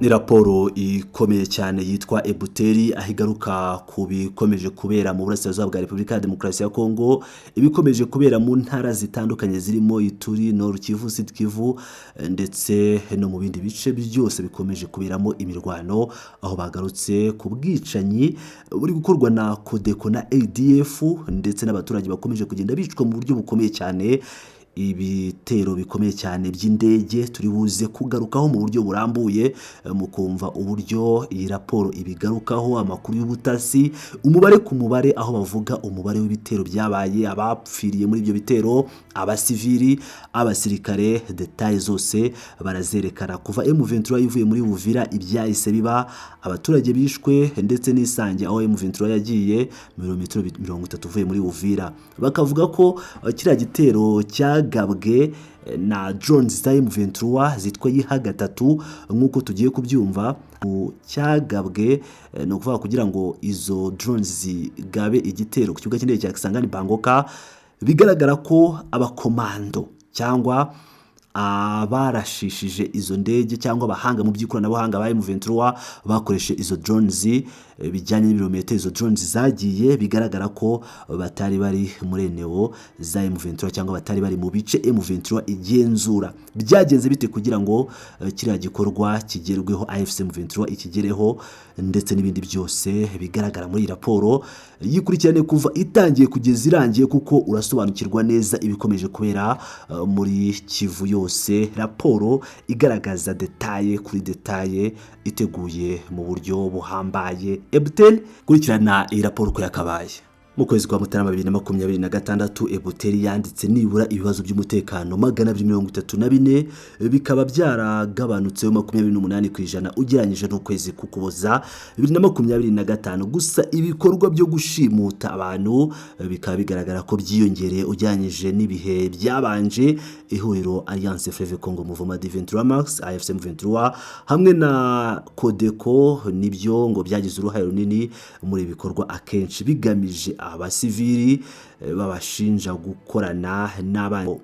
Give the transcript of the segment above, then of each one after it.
Ni raporo ikomeye cyane yitwa Ebuteri, aho igaruka ku bikomeje kubera mu burasirazuba bwa Repubulika ya Demokarasi ya Kongo, ibikomeje kubera mu ntara zitandukanye zirimo Ituri, Nord Kivu, Sud Kivu ndetse no mu bindi bice byose bikomeje kuberamo imirwano, aho bagarutse ku bwicanyi buri gukorwa na Codeco na ADF ndetse n'abaturage bakomeje kugenda bicwa mu buryo bukomeye cyane. Ibitero bikomeye cyane by'indege turi buze kugarukaho mu buryo burambuye, mu kumva uburyo iyi raporo ibigarukaho, amakuru y'ubutasi, umubare ku mubare, aho bavuga umubare w'ibitero byabaye, abapfiriye muri ibyo bitero, abasivili, abasirikare, détails zose barazerekana. Kuva M23 ivuye muri Uvira, ibyahise biba, abaturage bishwe ndetse n'isange aho M23 yagiye ibirometero 30 uvuye muri Uvira. Bakavuga ko kiriya gitero cyagabwe na drones za M23 zitwa Yiha 3, nk'uko tugiye kubyumva. Cyagabwe, ni ukuvuga kugira ngo izo drones zigabe igitero ku kibuga cy'indege cya Kisangani Bangoka, bigaragara ko abakomando cyangwa abarashishije izo ndege cyangwa abahanga mu by'ikoranabuhanga ba M23 bakoreshe izo drones bijyanye n'ibirometero izo drones zagiye, bigaragara ko batari bari muri eneo za M23 cyangwa batari bari mu bice M23 igenzura. Byagenze bite kugira ngo kiriya gikorwa kigerweho, AFC M23 ikigereho, ndetse n'ibindi byose bigaragara muri iyi raporo? Yikurikirane kuva itangiye kugeza irangiye, kuko urasobanukirwa neza ibikomeje kubera muri Kivu yose. Raporo igaragaza détail kuri détail, iteguye mu buryo buhambaye. Ebuteri, kurikirana iyi raporo uko yakabaye. Mu kwezi kwa Mutarama 2026, Ebuteri yanditse nibura ibibazo by'umutekano 234, bikaba byaragabanutseho 28% ugereranyije n'ukwezi k'Ukuboza 2025. Gusa ibikorwa byo gushimuta abantu bikaba bigaragara ko byiyongereye ugereranyije n'ibihe byabanje. Ihuriro Alliance Fleuve Congo Mouvement du 23 Mars, AFC M23 hamwe na Codeco, nibyo ngo byagize uruhare runini muri ibi bikorwa, akenshi bigamije abasivili babashinja gukorana n'abandi.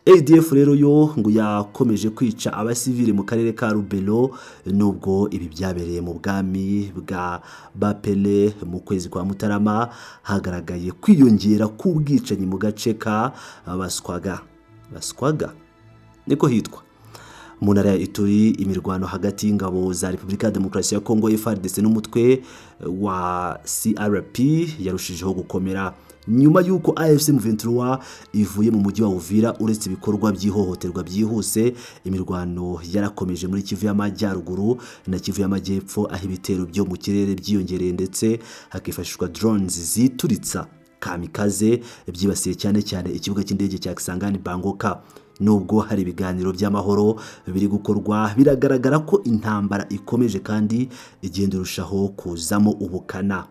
ADF rero yo ngo yakomeje kwica abasivili mu karere ka Lubero, nubwo ibi byabereye mu bwami bwa Bapere. Mu kwezi kwa Mutarama hagaragaye kwiyongera k'ubwicanyi mu gace ka Baswaga, Baswaga niko hitwa, mu ntara ya Ituri. Imirwano hagati y'ingabo za Repubulika ya Demokarasi ya Kongo FARDC n'umutwe wa CRP yarushijeho gukomera nyuma y'uko AFC M23 ivuye mu mujyi wa Uvira. Uretse ibikorwa by'ihohoterwa byihuse, imirwano yarakomeje muri Kivu y'Amajyaruguru na Kivu y'Amajyepfo, aho ibitero byo mu kirere byiyongereye ndetse hakifashishwa drones zituritsa kamikaze, byibasiye cyane cyane ikibuga cy'indege cya Kisangani Bangoka. Nubwo hari ibiganiro by'amahoro biri gukorwa, biragaragara ko intambara ikomeje kandi igenda irushaho kuzamo ubukana.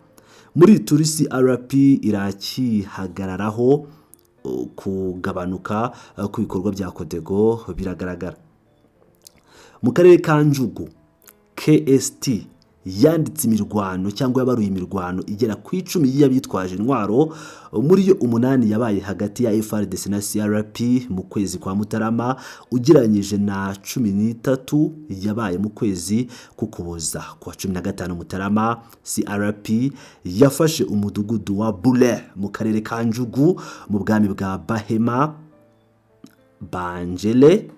Muri Ituri, CRP irakihagararaho. Kugabanuka kw'ibikorwa bya Codeco biragaragara mu karere ka Djugu. KST yanditse imirwano cyangwa yabaruye imirwano igera ku 10 y'abitwaje intwaro, muri yo umunani yabaye hagati ya FARDC na CRP mu kwezi kwa Mutarama, ugereranyije na 13 yabaye mu kwezi k'Ukuboza. Ku wa 15 Mutarama, CRP yafashe umudugudu wa Bule mu karere ka Djugu mu bwami bwa Bahema Banjele.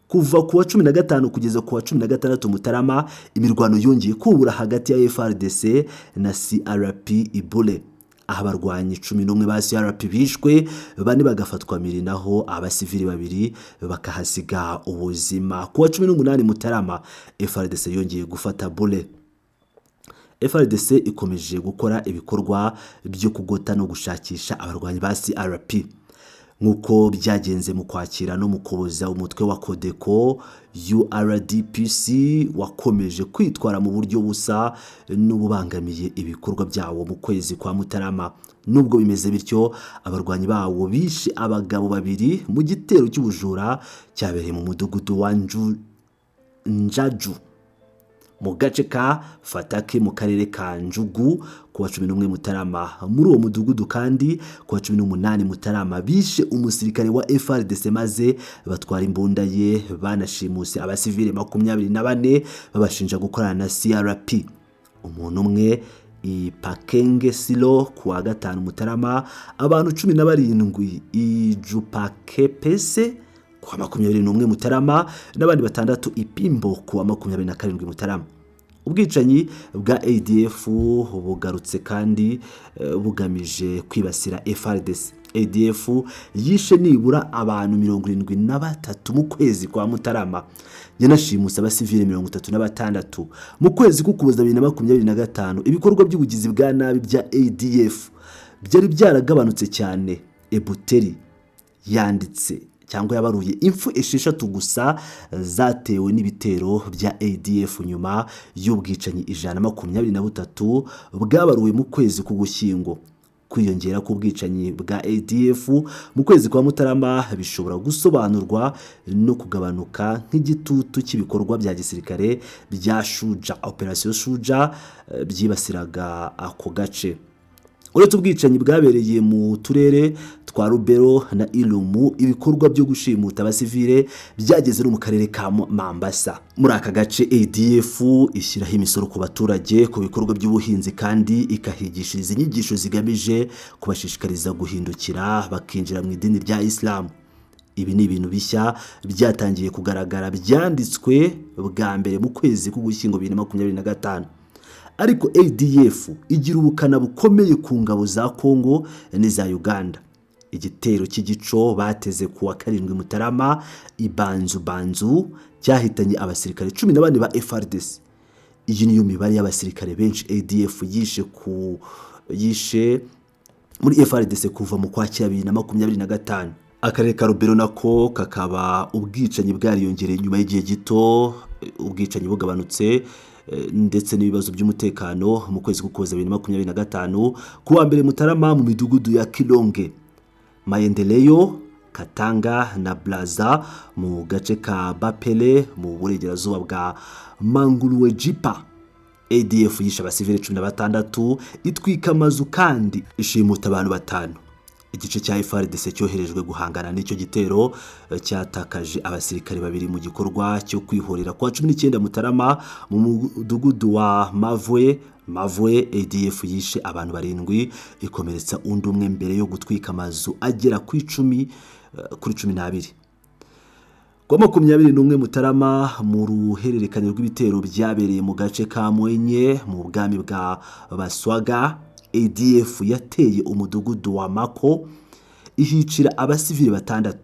Kuva ku wa 15 kugeza ku wa 16 Mutarama, imirwano yongeye kubura hagati ya FARDC na CRP Ibule, aho abarwanyi 11 ba CRP bishwe, bane bagafatwa mpiri, naho abasivili babiri bakahasiga ubuzima. Ku wa 18 Mutarama, FARDC yongeye gufata Bule. FARDC ikomeje gukora ibikorwa byo kugota no gushakisha abarwanyi ba CRP, nk'uko byagenze mu Kwakira no mu Kuboza. Umutwe wa Codeco URDPC wakomeje kwitwara mu buryo busa n'ububangamiye ibikorwa byawo mu kwezi kwa Mutarama. Nubwo bimeze bityo, abarwanyi bawo bishe abagabo babiri mu gitero cy'ubujura cyabereye mu mudugudu wa Njaju. Mu gace ka Fataki mu karere ka Njugu ku wa 11 Mutarama. Muri uwo mudugudu kandi ku wa 18 Mutarama bishe umusirikare wa FARDC maze batwara imbunda ye, banashimuse abasivile 24 babashinja gukorana na CRP. Umuntu umwe Ipakenge Silo ku wa 5 Mutarama, abantu 17 Ijupakepese ku wa 21 Mutarama n'abandi 6 Ipimbo ku wa 27 Mutarama. Ubwicanyi bwa ADF bugarutse kandi bugamije kwibasira FARDC. ADF yishe nibura abantu 73 mu kwezi kwa Mutarama, yanashimuse abasivile 36 mu kwezi k'Ukuboza 2025. Ibikorwa by'ubugizi bwa nabi bya ADF byari byaragabanutse cyane. Ebuteri yanditse cyangwa yabaruye impfu 6 gusa zatewe n'ibitero bya ADF nyuma y'ubwicanyi 123 bwabaruwe mu kwezi k'Ugushyingo. Kwiyongera k'ubwicanyi bwa ADF mu kwezi kwa Mutarama bishobora gusobanurwa no kugabanuka nk'igitutu cy'ibikorwa bya gisirikare bya Shuja, Operation Shuja, byibasiraga ako gace. Uretse ubwicanyi bwabereye mu turere twa Rubero na Irumu, ibikorwa byo gushimuta abasivile byageze no mu karere ka Mambasa. Muri aka gace ADF ishyiraho imisoro ku baturage ku bikorwa by'ubuhinzi kandi ikahigishiriza inyigisho zigamije kubashishikariza guhindukira bakinjira mu idini rya Islam. Ibi ni ibintu bishya byatangiye kugaragara, byanditswe bwa mbere mu kwezi k'Ugushyingo 2025. Ariko ADF igira ubukana bukomeye ku ngabo za Kongo n'iza Uganda. Igitero cy'igico bateze ku wa 7 Mutarama Ibanzu Banzu cyahitanye abasirikare 14 ba FARDC. Iyi niyo mibare y'abasirikare benshi ADF yishe muri FARDC kuva mu Kwakira 2025. Akarere ka Rubero nako kakaba ubwicanyi bwariyongereye nyuma y'igihe gito ubwicanyi bugabanutse ndetse n'ibibazo by'umutekano mu kwezi k'Ukuboza 2025. Ku wa 1 Mutarama mu midugudu ya Kilonge, Maendeleo, Katanga na Blaza mu gace ka Bapele mu burengerazuba bwa Manguruwejipa, ADF yishe abasivile 16, itwika amazu kandi ishimuta abantu 5. Igice cya FARDC cyoherejwe guhangana n'icyo gitero cyatakaje abasirikare 2 mu gikorwa cyo kwihorera. Kwa 19 Mutarama mu mudugudu wa Mavwe, ADF yishe abantu 7 ikomeretsa undi umwe mbere yo gutwika amazu agera ku 10 kuri 12. Ku 21 Mutarama mu ruhererekane rw'ibitero byabereye mu gace ka Mwenye mu bwami bwa Baswaga, ADF yateye umudugudu wa Mako ihicira abasivili 6.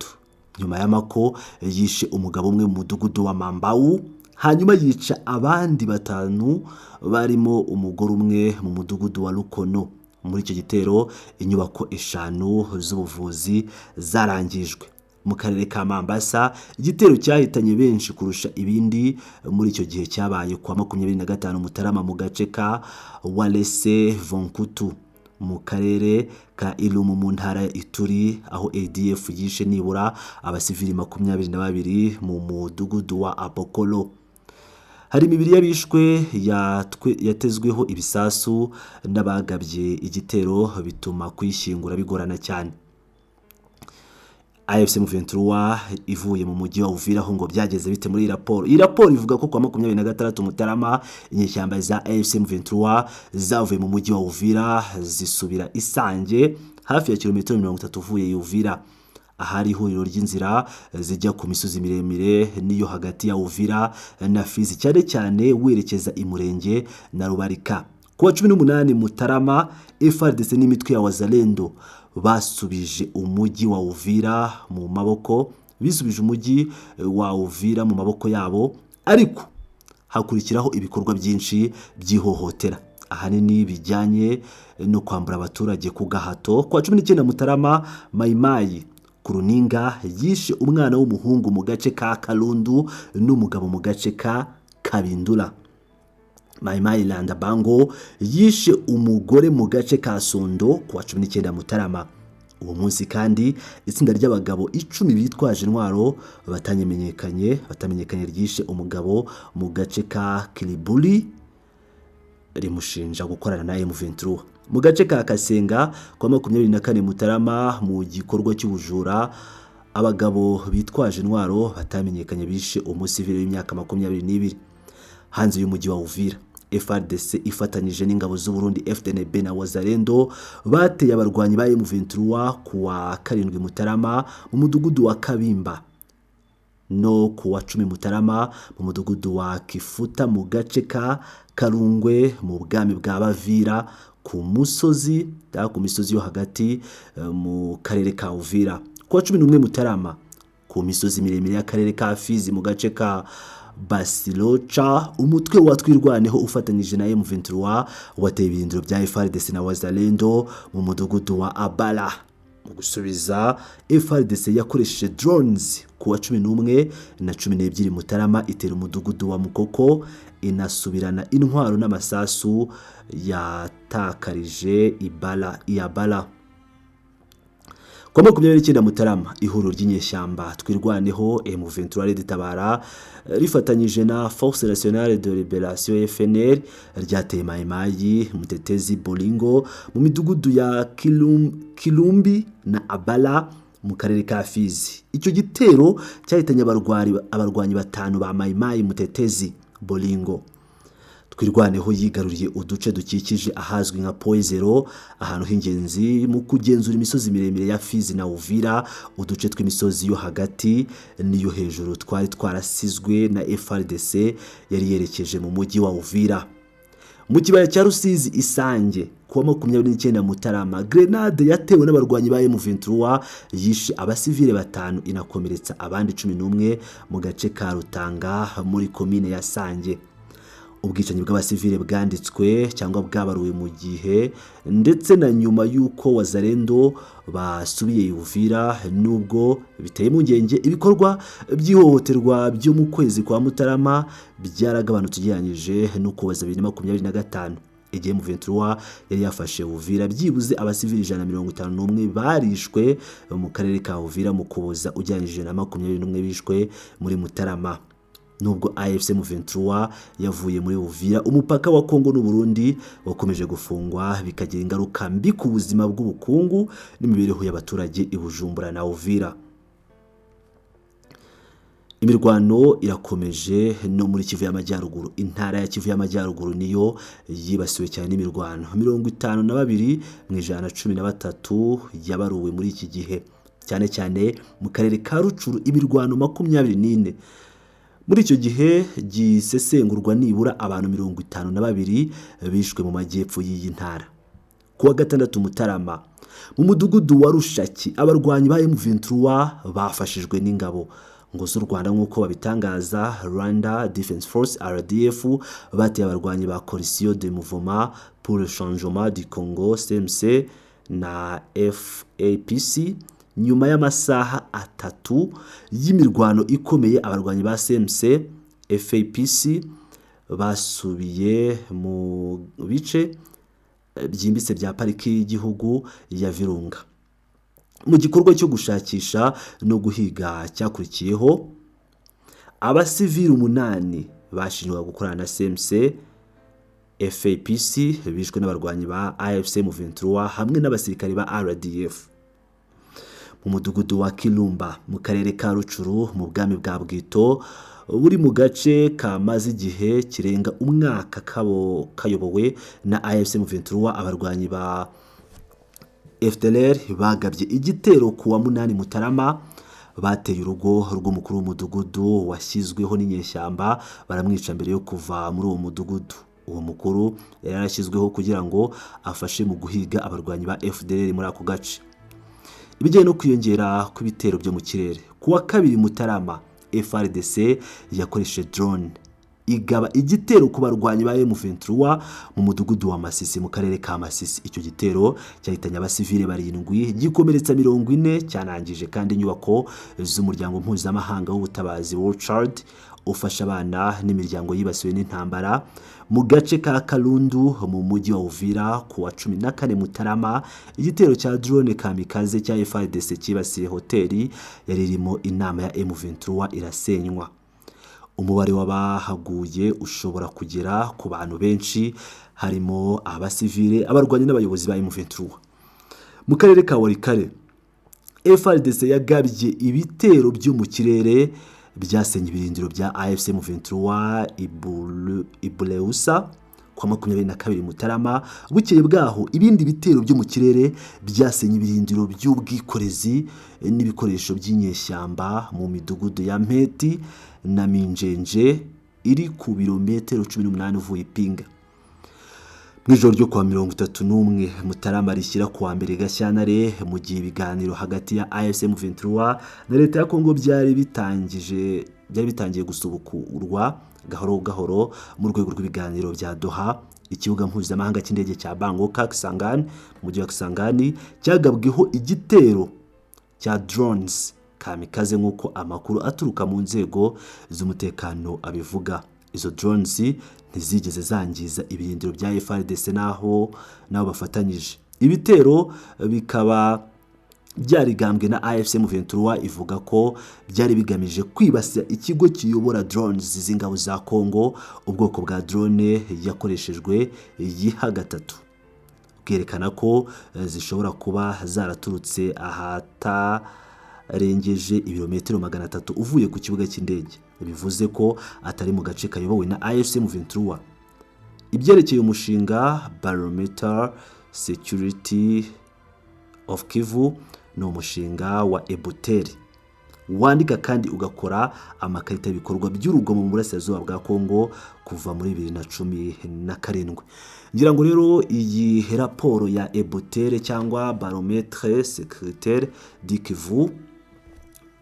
Nyuma ya Mako yishe umugabo umwe mu mudugudu wa Mambawu, hanyuma yica abandi 5 barimo umugore umwe mu mudugudu wa Lukono. Muri icyo gitero inyubako 5 z'ubuvuzi zarangijwe. Mu karere ka Mambasa igitero cyahitanye benshi kurusha ibindi muri icyo gihe cyabaye ku wa 25 Mutarama mu gace ka Walese Vonkutu mu karere ka Irumu mu ntara ya Ituri, aho ADF yishe nibura abasivili 22 mu mudugudu wa Apokolo. Hari imibiri y'abishwe yatezweho ibisasu n'abagabye igitero, bituma kuyishyingura bigorana cyane. AFC M23 ivuye mu mujyi wa Uvira aho ngo byageze bite muri iyi raporo? Iyi raporo ivuga ko kwa 26 Mutarama inyeshyamba za AFC M23 zavuye mu mujyi wa Uvira zisubira Isange, hafi ya kilometero 30 uvuye Uvira, ahari ihuriro ry'inzira zijya ku misozi miremire n'iyo hagati ya Uvira na Fizi, cyane cyane werekeza i Murenge na Rubarika. Ku wa 18 Mutarama FARDC n'imitwe ya Wazalendo basubije umujyi wa Uvira mu maboko bisubije umujyi wa Uvira mu maboko yabo, ariko hakurikiraho ibikorwa byinshi by'ihohotera, ahanini bijyanye no kwambura abaturage ku gahato. Ku wa 19 Mutarama Mayimayi ku Runinga yishe umwana w'umuhungu mu gace ka Kalundu n'umugabo mu gace ka Kabindura. Mayimayi Landa Bango yishe umugore mu gace ka Sondo ku wa 19 Mutarama. Uwo munsi kandi itsinda ry'abagabo 10 bitwaje intwaro batamenyekanye ryishe umugabo mu gace ka Kiriburi, rimushinja gukorana na M23. Mu gace ka Kasenga kwa 24 Mutarama, mu gikorwa cy'ubujura, abagabo bitwaje intwaro batamenyekanye bishe umusivili w'imyaka 22 hanze y'umujyi wa Uvira. FARDC ifatanyije n'ingabo z'u Burundi FDNB na Wazalendo bateye abarwanyi ba M23 kuwa 7 Mutarama mu mudugudu wa Kabimba no kuwa 10 Mutarama mu mudugudu wa Kifuta mu gace ka Karungwe mu bwami bwa Bavira ku musozi ku misozi yo hagati mu karere ka Uvira. Kuwa 11 Mutarama ku misozi miremire y'akarere ka Fizi mu gace ka Basiloca, umutwe wa Twirwaneho ufatanyije na M23 wateye ibirindiro bya FARDC na Wazalendo mu mudugudu wa Abala. Mu gusubiza, FARDC yakoresheje drones kuwa 11 na 12 Mutarama itera umudugudu wa Mukoko, inasubirana intwaro n'amasasu yatakarije Ibala Iyabala. Kuwa 29 Mutarama, ihuriro ry'inyeshyamba Twirwaneho, M23, RED Tabara rifatanyije na Force Nationale de Liberation FNL ryateye Mayimayi Mutetezi Bolingo mu midugudu ya Kilumbi na Abala mu karere ka Fizi. Icyo gitero cyahitanye abarwanyi 5 ba Mayimayi Mutetezi Bolingo. Twirwaneho yigaruriye uduce dukikije ahazwi nka Point Zero, ahantu h'ingenzi mu kugenzura imisozi miremire ya Fizi na Uvira. Uduce tw'imisozi yo hagati n'iyo hejuru twari twarasizwe na FARDC yari yerekeje mu mujyi wa Uvira. Mu kibaya cya Rusizi Isange kuwa 29 Mutarama, grenade yatewe n'abarwanyi ba M23 yishe abasivile 5 inakomeretsa abandi 11 mu gace ka Rutanga muri komine ya Sange. Ubwicanyi bw'abasivile bwanditswe cyangwa bwabaruwe mu gihe ndetse na nyuma y'uko Wazalendo basubiye Uvira, nubwo biteye impungenge, ibikorwa by'ihohoterwa byo mu kwezi kwa Mutarama byaragabanutse ugereranyije n'Ukuboza 2025, igihe M23 yari yafashe Uvira. Byibuze abasivili 151 barishwe mu karere ka Uvira mu Kuboza ugereranyije na 21 bishwe muri Mutarama. Nubwo AFC M23 yavuye muri Uvira, umupaka wa Kongo n'u Burundi wakomeje gufungwa, bikagira ingaruka mbi ku buzima bw'ubukungu n'imibereho y'abaturage i Bujumbura na Uvira. Imirwano irakomeje no muri Kivu y'Amajyaruguru. Intara ya Kivu y'Amajyaruguru niyo yibasiwe cyane n'imirwano. 52 mu 113 yabaruwe muri iki gihe, cyane cyane mu karere ka Rucuru imirwano 24. Muri icyo gihe gisesengurwa nibura abantu 52 bishwe mu majyepfo y'iyi ntara. Kuwa 6 Mutarama mu mudugudu wa Rushaki, abarwanyi ba M23 bafashijwe n'ingabo ngo z'u Rwanda nk'uko babitangaza, Rwanda Defense Force RDF, bateye abarwanyi ba Coalition de Mouvement pour le Changement du Congo CMC na FAPC. Nyuma y'amasaha 3 y'imirwano ikomeye, abarwanyi ba CMC FAPC basubiye mu bice byimbitse bya pariki y'igihugu ya Virunga. Mu gikorwa cyo gushakisha no guhiga cyakurikiyeho, abasivili 8 bashinjwaga gukorana na CMC FAPC bishwe n'abarwanyi ba AFC M23 hamwe n'abasirikari ba RDF. Mu mudugudu wa Kirumba mu karere ka Rucuru mu bwami bwa Bwito buri mu gace kamaze igihe kirenga umwaka kayobowe na AFC M23, abarwanyi ba FDLR bagabye igitero ku wa 8 Mutarama, bateye urugo rw'umukuru w'umudugudu washyizweho n'inyeshyamba, baramwica mbere yo kuva muri uwo mudugudu. Uwo mukuru yari yarashyizweho kugira ngo afashe mu guhiga abarwanyi ba FDLR muri ako gace. Ibijyanye no kwiyongera kw'ibitero byo mu kirere, ku wa 2 Mutarama FARDC yakoresheje drone igaba igitero ku barwanyi ba M23 mu mudugudu wa Masisi mu karere ka Masisi. Icyo gitero cyahitanye abasivile 7, gikomeretsa 40, cyanangije kandi inyubako z'umuryango mpuzamahanga w'ubutabazi World Child ufasha abana n'imiryango yibasiwe n'intambara mu gace ka Kalundu mu mujyi wa Uvira. Ku wa 14 Mutarama, igitero cya drone kamikaze cya FARDC cyibasiye hoteli yari irimo inama ya M23 irasenywa. Umubare w'abahaguye ushobora kugera ku bantu benshi, harimo abasivile, abarwanyi n'abayobozi ba M23. Mu karere ka Walikale, FARDC yagabye ibitero byo mu kirere byasenye ibirindiro bya AFC M23 Ibuleusa kwa 22 Mutarama. Bukeye bwaho, ibindi bitero byo mu kirere byasenye ibirindiro by'ubwikorezi n'ibikoresho by'inyeshyamba mu midugudu ya Mpeti na Minjenje iri ku birometero 18 uvuye Ipinga. Mu ijoro ryo kuwa 31 Mutarama rishyira kuwa 1 Gashyantare, mu gihe ibiganiro hagati ya AFC M23 na leta ya Kongo byari bitangiye gusubukurwa gahoro gahoro mu rwego rw'ibiganiro bya Doha, ikibuga mpuzamahanga cy'indege cya Bangoka Kisangani mu mujyi wa Kisangani cyagabweho igitero cya drones kamikaze, nk'uko amakuru aturuka mu nzego z'umutekano abivuga. Izo drones ntizigeze zangiza ibirindiro bya FARDC naho nabo bafatanyije. Ibitero bikaba byarigambwe na AFC M23, ivuga ko byari bigamije kwibasira ikigo kiyobora drones z'ingabo za Congo. Ubwoko bwa drone yakoreshejwe yiha gatatu bwerekana ko zishobora kuba zaraturutse ahatarengeje ibirometero 300 uvuye ku kibuga cy'indege, bivuze ko atari mu gace kayobowe na AFC M23. Ibyerekeye umushinga Barometer Security of Kivu, ni umushinga wa Ebuteri wandika kandi ugakora amakarita y'ibikorwa by'urugomo mu burasirazuba bwa Kongo kuva muri 2017. Ngira ngo rero iyi raporo ya Ebutere cyangwa Baromètre Sécuritaire du Kivu,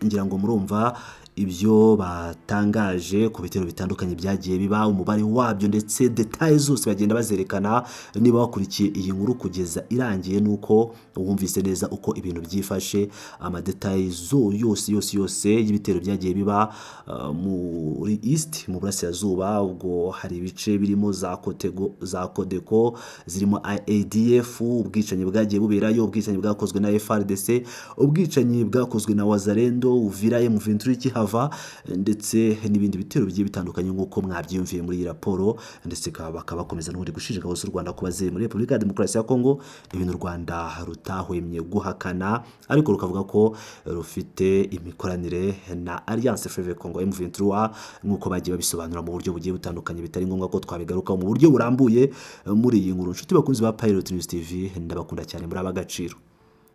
ngira ngo murumva ibyo batangaje ku bitero bitandukanye byagiye biba, umubare wabyo ndetse détails zose bagenda bazerekana. Niba wakurikiye iyi nkuru kugeza irangiye, nuko wumvise neza uko ibintu byifashe, ama détails zo yose yose yose y'ibitero byagiye biba muri East, mu burasirazuba. Ubwo hari ibice birimo za Kotego, za Kodeko zirimo ADF, ubwicanyi bwagiye buberayo, ubwicanyi bwakozwe na FARDC, ubwicanyi bwakozwe na Wazalendo, Uvira M23 ikihava, ndetse n'ibindi bitero bigiye bitandukanye nk'uko mwabyiyumviye muri iyi raporo. Ndetse bakaba bakomeza n'ubundi gushinja ingabo z'u Rwanda kuba ziri muri Repubulika ya Demokarasi ya Kongo, ibintu u Rwanda rutahwemye guhakana, ariko rukavuga ko rufite imikoranire na Alliance Fleuve Congo M23, nk'uko bagiye babisobanura mu buryo bugiye butandukanye, bitari ngombwa ko twabigarukaho mu buryo burambuye muri iyi nkuru. Inshuti bakunzi ba Pilot News TV, ndabakunda cyane, muri ab'agaciro.